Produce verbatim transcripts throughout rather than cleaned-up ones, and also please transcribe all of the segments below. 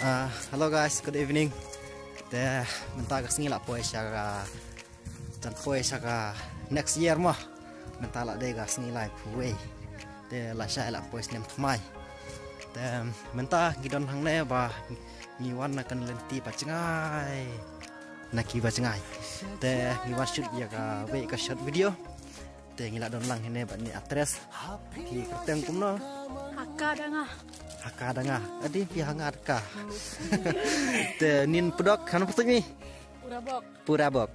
Ah, hello guys, good evening. Te mynta ka sngi la poi sha ka, jan poi sha ka next year mo. Mynta la dei ka sngi laiphew. Te la shai la poi snem thymmai. Te mynta ngi don hangne ba ngi wan na ka lynti ba jngai, na ki ba jngai. Te ngi wan shoot ïa ka wei ka short video. Te ngi la don lang hangne bad ni actress. Phi kyrteng kumno? Haka Danga. Haka Danga. Adi phi hanga ka. Te nin pdok kan pdok ni? Pura bok. Pura bok.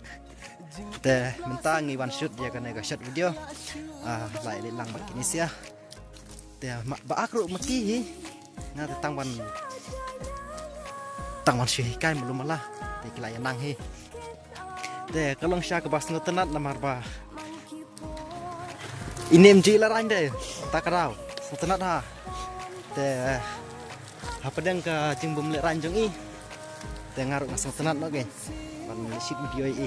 Te mynta ngi wan shoot ïa kane ka short video. Ah, lai li lang bad kini sia. Te ma, ba ak ruh ma ki hi. Nga te tang ban, tang ban shu hikai malu mala. Te ki la ïa nang hi. Te ka long sha kaba sngewtynnat namar ba ine em ji la rang de. Ta ka daw sngewtynnat ha. Te hapdeng ka jingbym leh rang jong i, te nga ruh nga sngewtynnat noh ke ban shoot video i.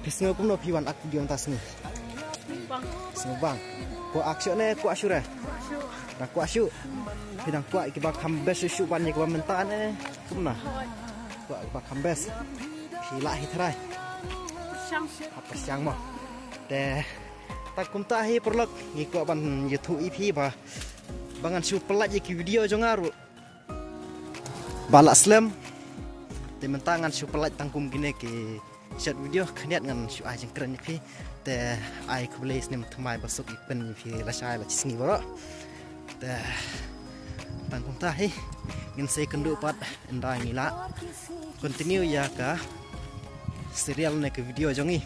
Phi sngew kumno phi wan ak video mynta sngi? Bang. Sngew bang. Ko ak shuh ne ko ak shuh re? Dang ko ak shuh. Phi dang ko ak kiba kham best shuh shuh ban ïa kiba mynta ne kumno? Ko ak kiba kham best. Phi lah hi tharai? Pyrshang. Ha pyrshang mo. Te tang kumta hi paralok, ngi kwah ban ïathuh ïa phi ba, ba ngan shu pyllait ïa ki video jong nga ruh ba la slem. Te mynta ngan shu pyllait tang kum kine ki short video, khyndiat ngan shu ai jingkren ïa phi. Te ai khublei snem thymmai ba suk ïa phi, la shai la shi sngi baroh. Te tang kumta hi ngin sa ïakynduh pat ynda ngi la continue ïa ka serial ne ka video jong i.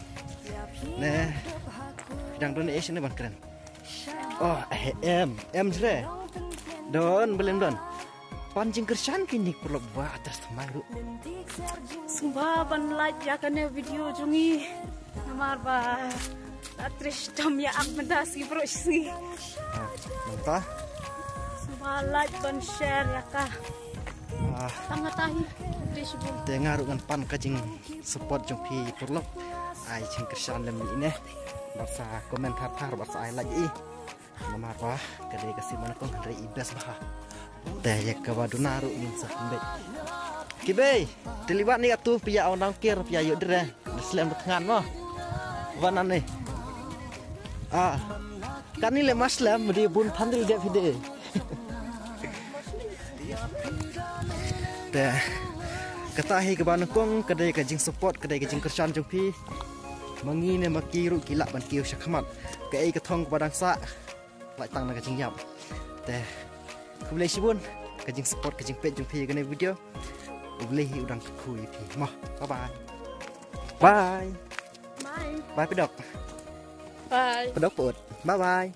Ne dang don e shane ban kren. Oh, eh, em, em jre. Don, belum don. Pan jingkyrshan kini paralok ba atas thymmai ruh. Sngewbha ban like ïa kane video jong i. Namar ba la trei shitom ïa ak mynta sngi baroh sngi. Ah, mynta? Sngewbha like ban share ïa ka. Ah. Tang kata hi. Trei shibun. Te nga ruh ngan pan ka jingsupport jong phi paralok. Ai jingkyrshan lem ine. Bad sa comment thar thar bad sa ai like i. Namar ba ka dei ka sima nyngkong hynrei i best bha. Te ïa kaba duna ruh ngin sa pynbeit. Ki bei, te libat ni atu phi ïa ong dang kiar phi ïa ïoh dire. Da slem da thngan mo. Wan ani. Ah. Kani le ma slem, ma dei bun phandil dep hi de. Te kata hi kaba nyngkong, ka dei ka jingsupport, ka dei ka jingkyrshan jong phi. Ma ngi ne ma ki ruh ki lah ban kiew shakhmat. Kaei ka thong kaba dang sah, lah tang na ka jingïap. Te khublei shibun ka jingsupport, ka jingpeit jong phi ïa kane video. U Blei hi u dang kyrkhu ïa phi mo. Bye bye. Bye. Bye. Bye pdok. Bye. Pdok put. Bye bye.